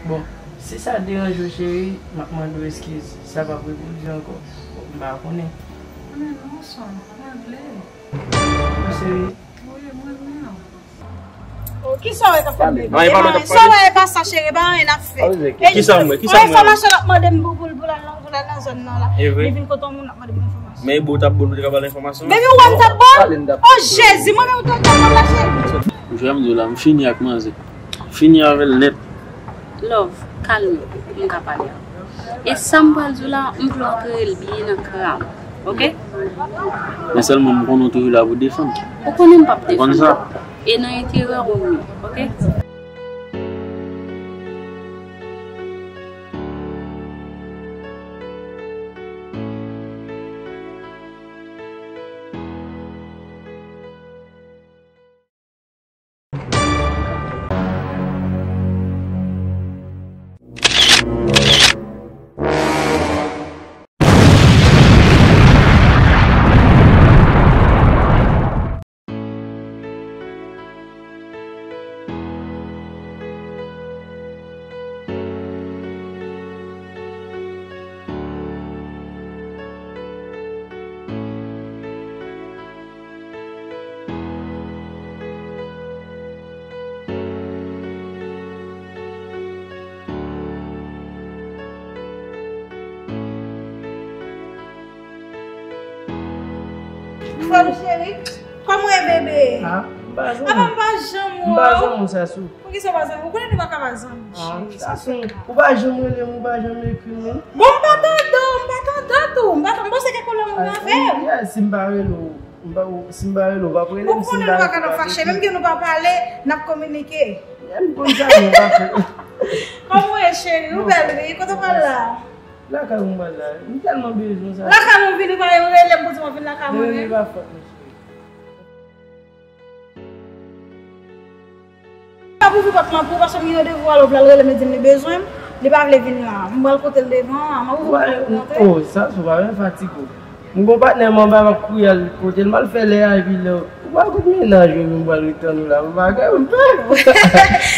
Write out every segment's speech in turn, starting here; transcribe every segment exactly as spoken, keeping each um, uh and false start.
Bon, si sa deranje w, cheri, m ap mande w eskiz. Sa p ap repwodui ankò. Bon, m pa konnen. Konnen non, son, mwen vle. Mon cheri. Wi, mwen vle. Oh, kisa w wè k ap fè bebe? Sa w wè e pa sa, cheri, pa anyen n ap fè. Kisa m wè? Kisa m wè? Enfòmasyon l ap mande m pou, pou, pou l al nan, pou l al nan zòn nan la. Li vin kote yon moun l ap mande m enfòmasyon. Men e bo w t ap bo l pou te ka ba l enfòmasyon? Baby, ou wè m t ap bo l? Oh, Jezi, mwen menm ou t ap bo l la, cheri. Ou jwe m di w la, m fini ak manzè. Fini avè l nèt. Love, kalme, m ka pale avè w. E sa m pral di w la, m vle w kreye l byen nan kran w, oke? Men sèlman m konnen w toujou la pou defann. Ou konnen m p ap defann ou. E nan enterè w menm, oke? Frè m cheri, kòman w ye bebe? Ah, m pa janm. Ah, m pa janm wè w. M pa janm wè w, Sasou. Poukisa w pa janm? Ou konnen nou pa ka pa zanmi, cheri. Ah, Sasou, ou pa janm rele m, ou pa janm ekri m, non? Bon, m pa tande w, m pa tande w tou. M pa tande, m panse ke kolè moun nan fè m. Ah, si m pa rele w, m pa, si m pa rele w, w ap rele m, si m pa rele w, w ap ekri m. Ou konnen nou pa ka nan fache, menm ke nou pa pale, n ap kominike. M konn sa, men w pa fè. Kòman w ye, cheri? Ou bèl, wi. Kote w pral la? Lakay ou m pral la. M tèlman bezwen w, Sasou. Lakay mwen vini, ou pa rele m pou di m w ap vin lakay mwen, non? Rele pa fòt mwen, cheri. M ap ouvri pòt lan pou ou, paske m gen yon devwa, lè w pral rele m, li di m li bezwen m, li pa vle vin la. M pral kote l devan an, m ap ouvri pòt lan pou ou, tande? Oh, Sasou, pa vin fatige w. M gon patnè m anba, m ap kouri al kote l, m al fè lè a, epi lè ou pral kot mennaj ou, epi m pral ret tann ou la, m bagay, m pè.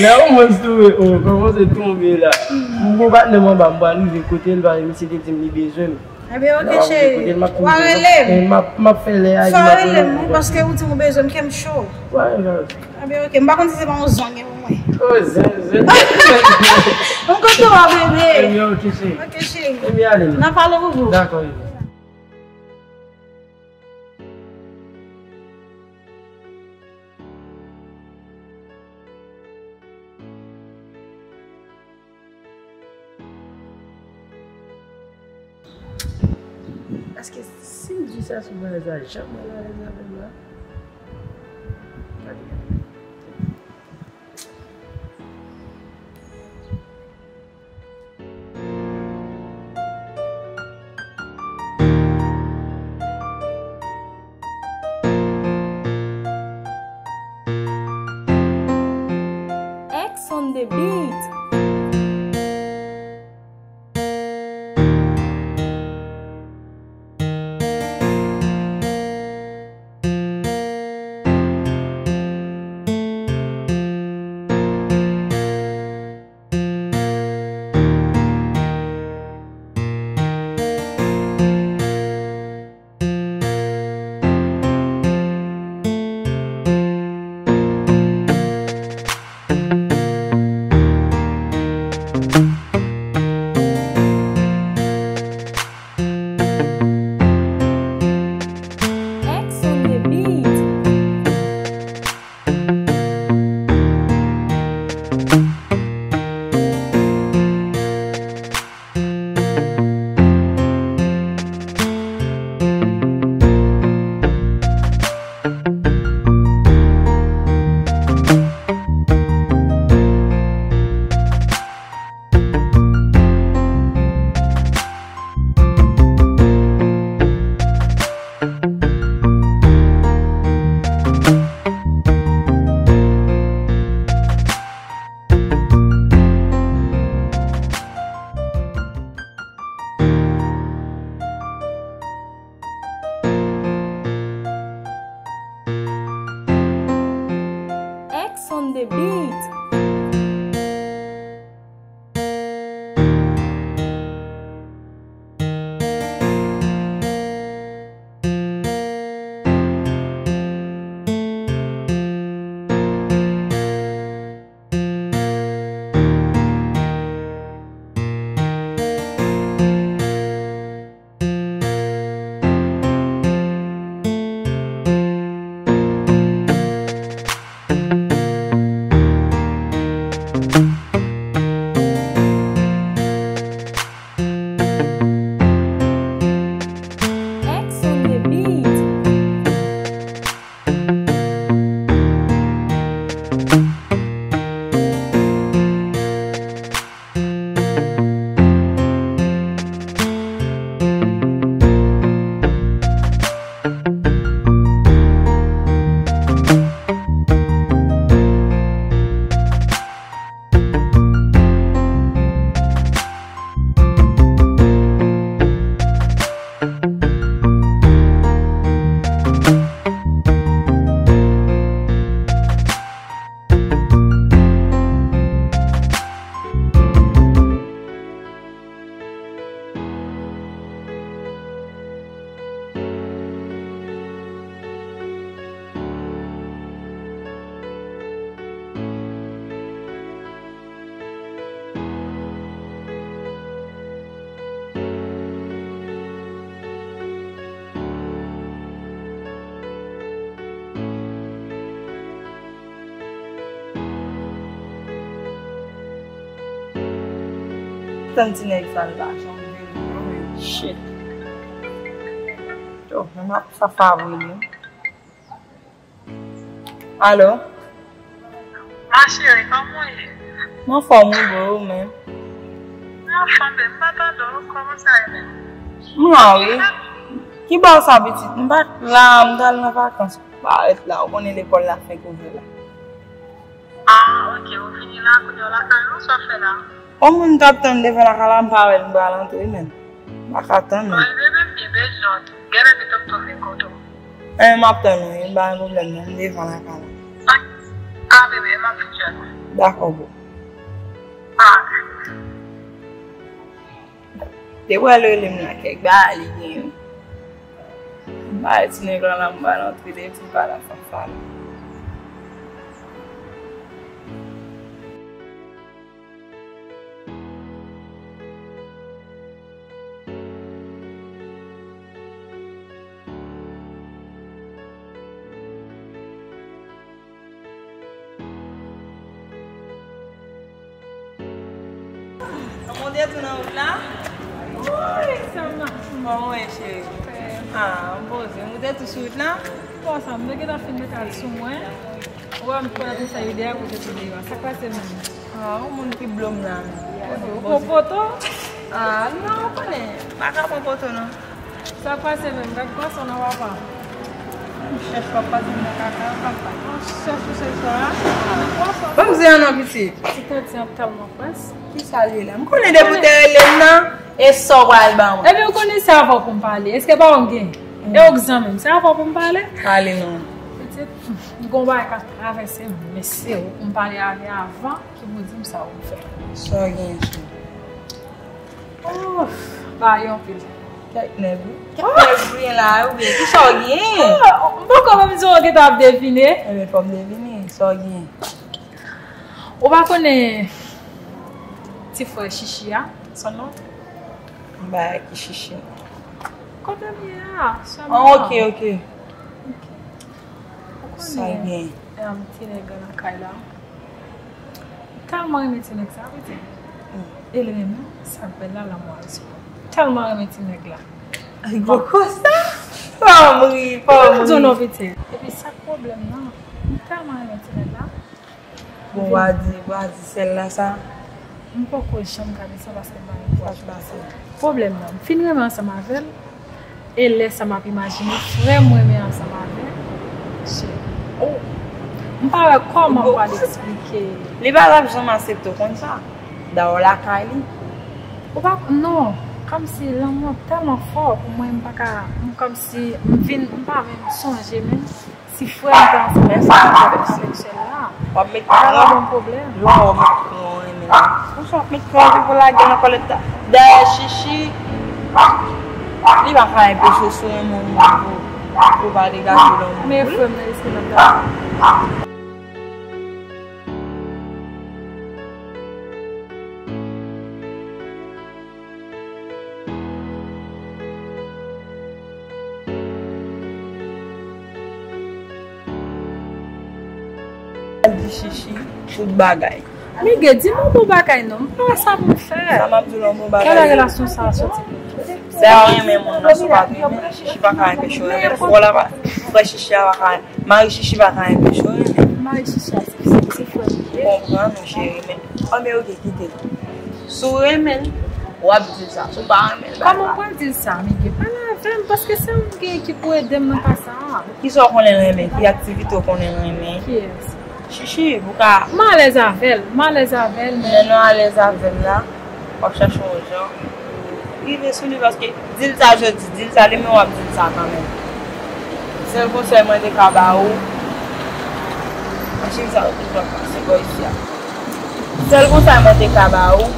Lè ou mwen tou, oh, kòmanse tonbe la. M gon patnè m anba, m pral rive kote l, paske misye te di m li bezwen m. Ebyen, oke, cheri. W a rele m. M ap, m ap fè lè a, epi m ap rele m, wi, paske ou di m ou bezwen m, kè m cho. Ebyen, oke, m pa konn si se pa yon zong pou mwen. Oh, zen, zen. M kontan wè w, bebe. Ebyen, oke, cheri. Oke, cheri. Ebyen, ale. N a pale pou ou. Dakò, bebe. Paske si m di Sasou bagay sa, janm mal alèz avè m la. Gade, gade. X on the beat. Tann ti nèg sa l pa janm vini non, men shit. Yo, men m ap Fafa vre li. Alo? Ma cheri, kòman w ye? M anfòm wi boo, ou menm? M anfòm, men m pa tande w, kòman sa ye menm? M la wi. Ki bò w sa pitit? M pa t la, m t al nan vakans. M pa ret la, ou konnen lekòl la fenk ouvè la. Ah, ok, ou vini la, kounye a w lakay ou, sa w fè la? On moun t ap tann devan lakay la, m pa wè l, m pral antre menm. M pa ka tann non. Ay, bebe, bebe, jòt. Gen lè pito m tou vin kote w. Eh, m ap tann ou, wi, m pa gen pwoblèm non, m devan lakay la. Ah, bebe, m ap vin jòt. Dakò, boo. Ah. Depi w al rele m la, kèk bagay li gen yo. M ba ti nèg lan la, m ba l antre depi m pa la fanfan. Ou monte tou nan wout la? Woy, sa m ap fè? Kòman w ye, cheri? Ah, m poze. M monte tou sou wout la? Bon, sa m te gentan fin mete al sou mwen. Ou wè m konnen tou sa ide a kote tou deyò. Sa k pase menm? Ah, yon moun ki blo m la menm. Ou pran poto? Ah, non, ou konnen. M pa ka pran poto, non. Sa k pase menm? Gad gwason nan papa. M chèch w ap pase m nan kaka, papa. Ou chèch, ou chèch la. Gwason. Ban m zen an non, pitit. Ti tèt zen an tèlman près. Kisa l ye la? M konnen depi w te rele m nan, e sa w pral ban mwen. Ebyen, ou konnen se avè w pou m pale. Èske pa w m gen? E w k zanmi m, se avè w pou m pale? Pale non. Pitit, m gon bagay k ap travèse m, men se ou pou m pale avè avan ki pou di m sa ou fè. Sa w gen, cheri? Oh, bagay anpil. Kèk nèg, wi. Kèk nèg wi la, oubyen kisa w gen? Oh, m poko menm di w gentan ap devine. Ebyen, fò m devine. Sa w gen? Ou pa konnen ti frè Chichi a, son non? M pa ki Chichi. Kote m ye a? Sè m nan. Ah, ok, ok. Ok. Ou konnen, sa l gen? Em, ti nèg la nan kay la. M tèlman renmen ti nèg sa, pitit. Mm. E l renmen sa k bèl la, lanmou a l sou mwen. M tèlman renmen ti nèg la. Ay, gwo kosa! Fò m ri, fò m ri. Di w non, pitit. Epi sa k pwoblèm nan, m tèlman renmen ti nèg la. Bon, w a di, w a di sèl la sa. M poko janm gade sa paske m pa gen kouwaj pou sa. Pwoblèm nan, m fin renmen ansanm avè l. E lè sa m ap imajine frè m renmen ansanm avè l. Cheri. Oh. M pa wè kòman m pral eksplike. Li pa t ap janm aksepte w konn sa. Dayè lakay li. Ou pa, non. Kòmsi lanmou an tèlman fò pou mwen, m pa ka, m kòmsi m vin, m pa menm sonje menm. Si frè m te ansanm avèk sa, avèk sèl la, w ap met pa t ap bon pwoblèm. Lè w met kran w renmen l. Konsa w ap met kran w pou lage nan kòlèt la. Dayè Chichi, li pa ka enpeche w si w renmen yon moun pou, pou w pa degaje w nan moun. Men frè m nan riske nan dayè. Al di Chichi tout bagay. Mige, di m yon bon bagay non, m pa wè sa pou m fè. Sa m ap di w la, yon bon bagay. Kèlè relasyon sa a soti pou m fè? Dayè w renmen moun nan, si w pa t renmen l, Chichi pa ka enpeche w renmen l. Frè la pa, frè Chichi a pa ka, mari Chichi pa ka enpeche w renmen l. Mari Chichi a se, se, se frè m li ye. Konprann ou cheri, men, oh, men ok, kite l. Si w renmen l, w ap di l sa. Si w pa renmen l, bay la. Kòman w pral di l sa, Mige? Pale avè m, paske se ou m gen ki pou ede m nan ka sa a. Kisa w konnen l renmen? Ki aktivite w konnen l renmen? Kiyès? Chichi, ou ka. M alèz avè l, m alèz avè l, men. Lè nou alèz avè l la, w ap chache yon jan pou rive sou li, paske di l sa jodi, di l sa demen, w ap di l sa kanmenm. Sèl konsèy mwen te ka ba ou, machin sa yo toujou ap pase bò isi a. Sèl konsèy mwen te ka ba ou,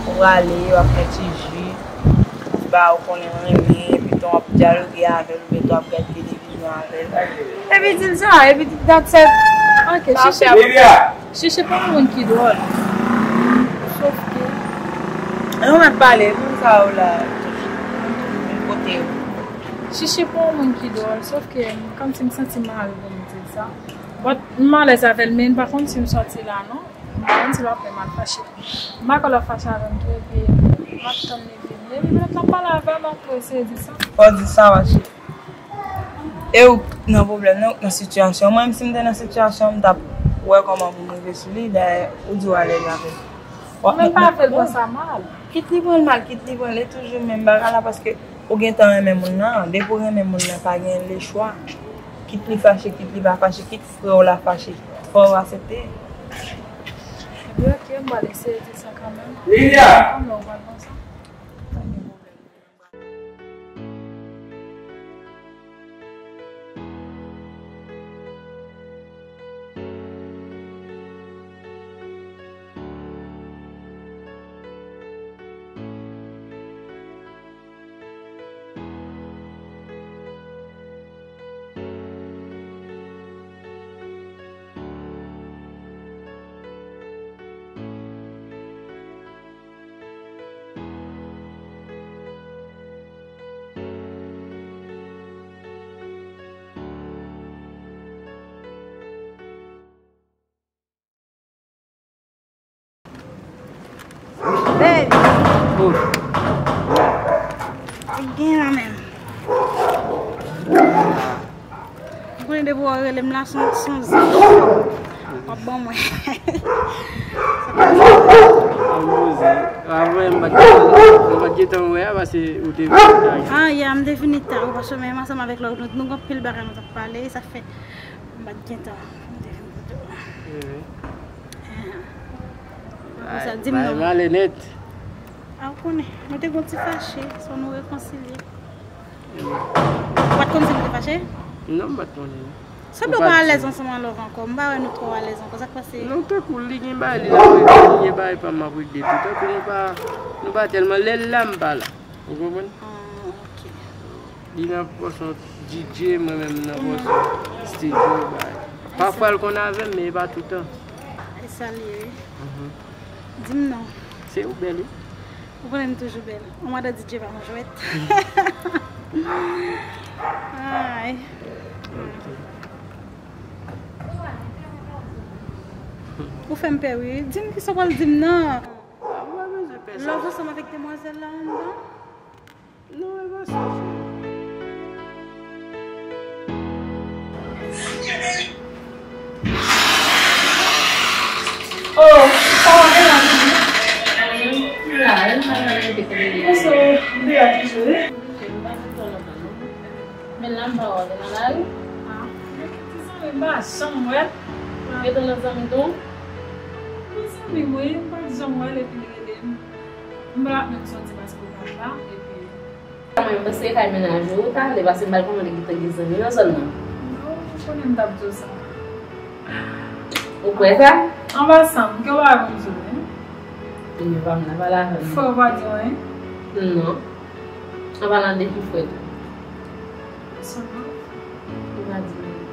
ou prale, w ap fè ti ji, ti bagay ou konnen w renmen, epi tan w ap dyaloge avè l, oubyen tan w ap gade televizyon avè l. Epi di l sa, epi that's it. Ok, Chichi, Chichi pa yon moun ki dwòl. Sof ke. An nou mèt pale, moun sa yo la, vin kote yo. Chichi pa yon moun ki dwòl, sof ke kòmsi m santi m mal pou m di l sa. But m alèz avè l, men m pa konn si m sòti la, non. Mwen di l ap fè m al fache. M pa kwè l ap fache avè m tou, epi m ap tann li vini. Epi lè l ap pale avè m, m ap tou eseye di sa. Fò w di sa, mache. E ou k nan pwoblèm nan, ou k nan sitiyasyon. Mwen menm, si m te nan sitiyasyon, m t ap wè kòman pou m rive sou li. Dayè, ou di w alèz avè l. Ou menm pa vle l pran sa mal. Kit li pran l mal, kit li pran l, e toujou menm bagay la, paske ou gentan renmen moun nan. Depi w renmen moun nan, pa gen lechwa. Kit li fache, kit li pa fache, kit frè w la fache, fò w aksepte. Ebyen, oke, m pral eseye di sa kanmenm. Lilia! Kòman w pral pran sa? Baby. Gen la menm. Ou konnen depi w rele m la, son, son zen. W ap ban mwen. Sa pa zen. Avè m pa t gentan, m pa t gentan wè a, paske ou te vini ta. Ah, yeah, m te vini ta, ou pa chome ansanm avèk lòt, nou, nou gen anpil bagay nou t ap pale, sa fè m pa t gentan, m te vin kote w. Wi, wi. Ah. Apre sa, di m non. Bay, bay, vale nèt. Ah, ou konnen, nou te gon ti fache, so nou rekonsilye. Ou pa t konn si nou te fache? Non, m pa t konnen. Sanble w pa alèz ansanm an love ankò. M pa wè nou twò alèz ankò. Sa k pase? Non, tankou li gen bagay li l ap regle, li gen bagay pa m ap regle tou. Tankou nou pa, nou pa tèlman, lè l la, m pa la. Ou konprann? Ah, oke. Li nan pòsyon D J, mwen menm nan pòsyon estidyo, bagay. Pafwa l konn avè m, men e pa toutan. E sa l ye, wi. Mhm. Di m non. Se ou bèl, wi. Ou konnen m toujou bèl. Yon madan D J pa yon jwèt. Ay. Ok. Ou fè m pè, wi. Di m kisa w pral di m nan. Ah, ou pa bezwen pè sa. Love ansanm avèk demwazèl la anndan? Non, e pa sa, cheri. Oh, sa va, bèl la, toujou? Wi, m la, m pa nan rete kote m ye. Bonso, m te la toujou, wi. M pa di tò lontan, non. Men la, m pa wè w, te nan lari? Ah, gen ti zanmi m pa janm wè. Gen yon lòt zanmi tou? Yon zanmi m, wi, m pa t janm wè l, epi li rele m. M pa t ap menm soti paske w pa t la, epi Mwen, m panse kay mennaj ou ta ale, paske m pa t konn li gentan gen zanmi nan zòn nan. Non, ou konnen m t ap di w sa. Ou kwè sa? An pasan, m gen yon bagay pou m di w, wi. Yo pa m nan pale avè m. Frè w pa di w anyen? Non. An palan de ki frè tou? Sèlman. Ou pa di m anyen.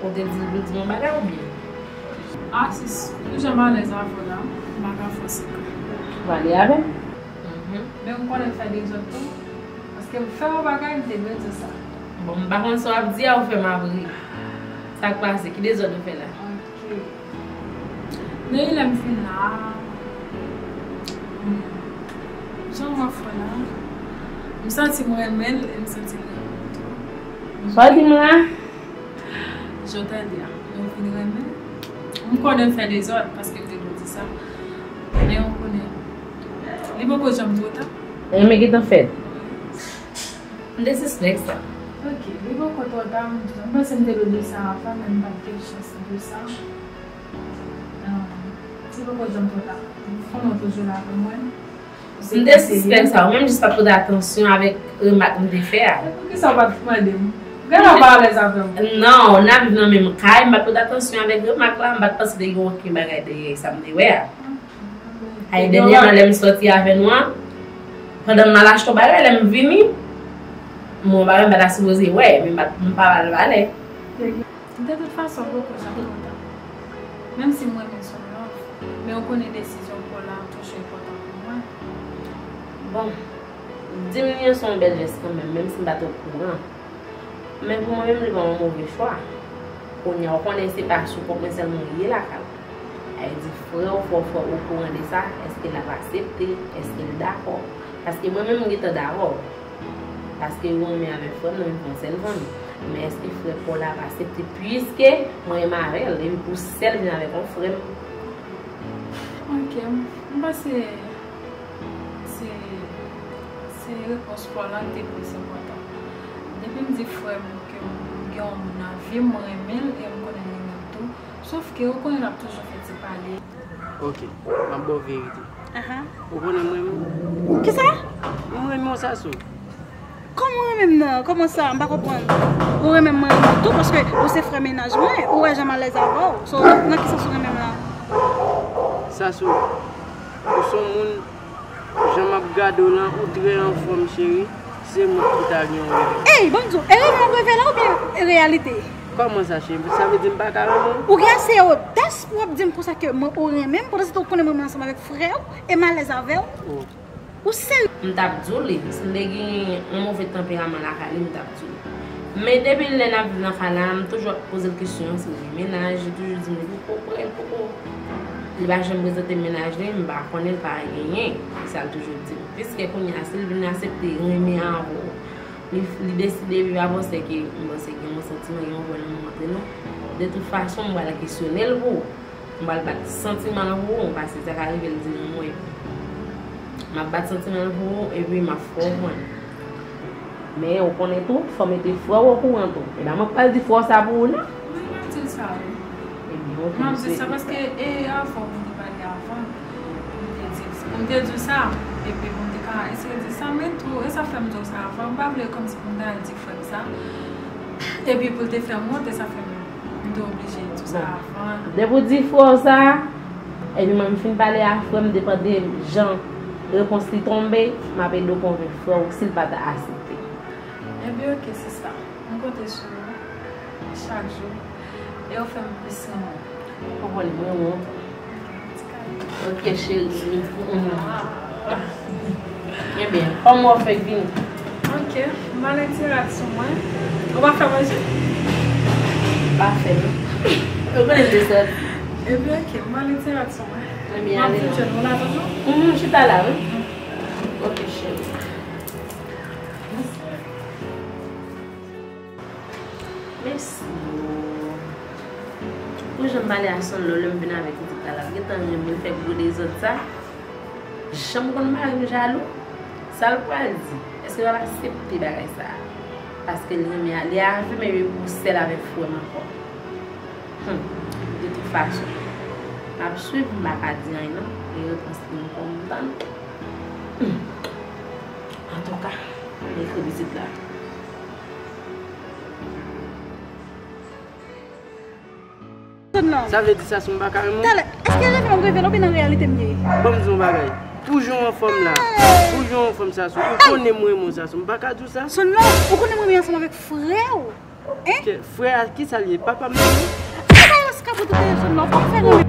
Ou te di, ou di yon bagay oubyen? Ah, sis, ou jan m alèz avè w la, m pa ka fè w sekrè. Ou pale avè m? Mhm. Men m konnen l fè dezòd tou, paske m fè yon bagay, m te dwe di w sa. Bon, m pa konn sa w ap di a, ou fè m ap ri. Sa k pase? Ki dezòd ou fè la? Ok. Depi lè m fin la, hmm, jan m wè frè la, m santi m renmen l e m santi l renmen m tou. Sa w di m la? Jan w tande a, lè w fin renmen, m konnen m fè dezòd paske m te dwe di sa. Men w konnen, li poko janm twò ta. Renmen gentan fèt. M te sispèk sa. Ok, li poko twò ta, m, m panse m te dwe di sa avan, men m pa t gen chans di sa. Ah, li poko janm twò ta. Fanmi w toujou la pou mwen. M te sispèk sa, ou menm jis pa t pote atansyon avèk remak m te fè a. E poukisa w pa t mande m? Gade w pa alèz avè m. Non, n ap viv nan menm kay, m pa t pote atansyon avèk remak la, m pa t panse te gen okenn bagay dèyè sa m te wè a. Ay, dènyèman, lè m sòti avè nou an, pandan m al achte yon bagay, lè m vini, m wè yon bagay m pa ta sipoze wè, men m pa, m pa ba l valè. De tout fason, poko janm twò ta. Menm si m renmen Solange, men ou konnen desizyon w pran la toujou enpòtan pou mwen. Bon, di m li an se yon bèl jès kanmenm, menm si m pa t okouran. Men pou mwen menm, li pa yon move chwa. Kounye a, ou konnen se pa sou kont mwen sèlman li ye lakay la. Frè w fò fò okouran de sa, èske l ap aksepte, èske l dakò? Paske mwen menm m gentan dakò. Paske ou renmen avèk frè m, nou vin fè yon sèl fanmi. Men èske frè pa w la ap aksepte? Piske mwen renmen avè l, epi pou sèl vin avèk yon frè m. Ok, m panse se se repons pa w la ki te plis enpòtan. Depi m di frè m ke m gen yon moun nan vi m, mwen renmen l e m konnen l renmen m tou. Sòf ke ou konnen l ap toujou fè ti pale. Ok, m ap ba w verite. Ou konnen mwen menm? Kisa? Mwen renmen w Sasou. Kòman ou renmen m nan? Kòman sa? M pa konprann. Ou renmen mwen renmen tou paske ou se frè mennaj mwen, ou wè jan m alèz avè w. So, nan ki sans ou renmen m la? Sasou, ou se yon moun, jan m ap gade w lan, ou trè anfòm cheri, se mwen ki ta gen yon revè. Ey, ban m di w, e revè w revè la oubyen reyalite? Kòman sa cheri? Sa vle di m pa ka renmen w? Ou gen ase odas pou w ap di m konsa ke mwen ou renmen m, pandan se tan ou konnen mwen mwen ansanm avèk frè w e m alèz avè w? Ou serye? M t ap di w li, si l te gen yon move tanperaman lakay li, m t ap di w. Men depi lè n ap viv nan kay la, m toujou ap poze l kesyon si l gen mennaj, li toujou di m li poko prè, li poko. Li pa janm prezante mennaj li, m pa konnen, l pa genyen, se sa l toujou di m. Piske kounye a, si l vin aksepte renmen avè w, li, li deside viv avè w, sèke m panse gen yon santiman, gen yon vwè lanmou antre nou. De tout fason, m pral kesyone l pou ou. M pral bat santiman l pou ou, paske sa ka rive l di m wi. M ap bat santiman l pou ou, epi m ap fè w konn. Men ou konnen tou, fò w mete frè w okouran tou. E pa mwen k pral di frè w sa pou ou non. Mwen pa di l sa wi. Ebyen, ok. M ap di l sa paske e avan pou m te pale avan, pou m te di, pou m te di w sa, epi pou m te ka eseye di w sa, men tou, e sa fè m di w sa avan, m pa vle kòmsi pou m ta al di frè m sa, epi pou l te fè m wont, e sa fè m M te oblije di w sa avan. Depi w di frè w sa, epi mwen m fin pale a frè m, depann de jan repons li tonbe, m ap ede w konvenk frè w si l pa ta aksepte. Ebyen oke sista, m konte sou ou chak jou e w fè m plis renmen w. Ou konprann mwen wont. Ok cheri. Ebyen, kòman w fèk vini? Ok, m ale dirèk sou mwen. Ou pa fè manje? Pa fè non. Ou konnen m te sòti. Ebyen ok, m ale dirèk sou mwen. Ebyen ale non. M ap vin jwenn ou la toujou? Humm, chita la wi. Ok cheri. Mèsi. Pou jan m pale a Sonlo lè m vin avèk pitit la, l ap gentan renmen fè gwo dezòd sa. Janm konn mari m jalou. Sa l pral di? Èske l ap aksepte bagay sa? Paske l renmen, li avè m epi pou sèl avèk frè m ankò. Humm, de tout fason, m ap swiv, m pa ka di anyen non. E repons li m kontan. Humm. Antouka, m ekri pitit la. Sa vle di sa si m pa ka renmen w? Talè, èske revè w revè l oubyen nan reyalite m ye? Ban m di w yon bagay. Pou jan w anfòm la, pou jan w anfòm sa sou, ou konnen m renmen w sa sou, m pa ka di w sa? Sonlo, ou konnen m renmen ansanm avèk frè w. Hein? Frè a kisa l ye? Papa m nan? Kaka yo s ka pou tout telefòn nan, ou pa fè renmen.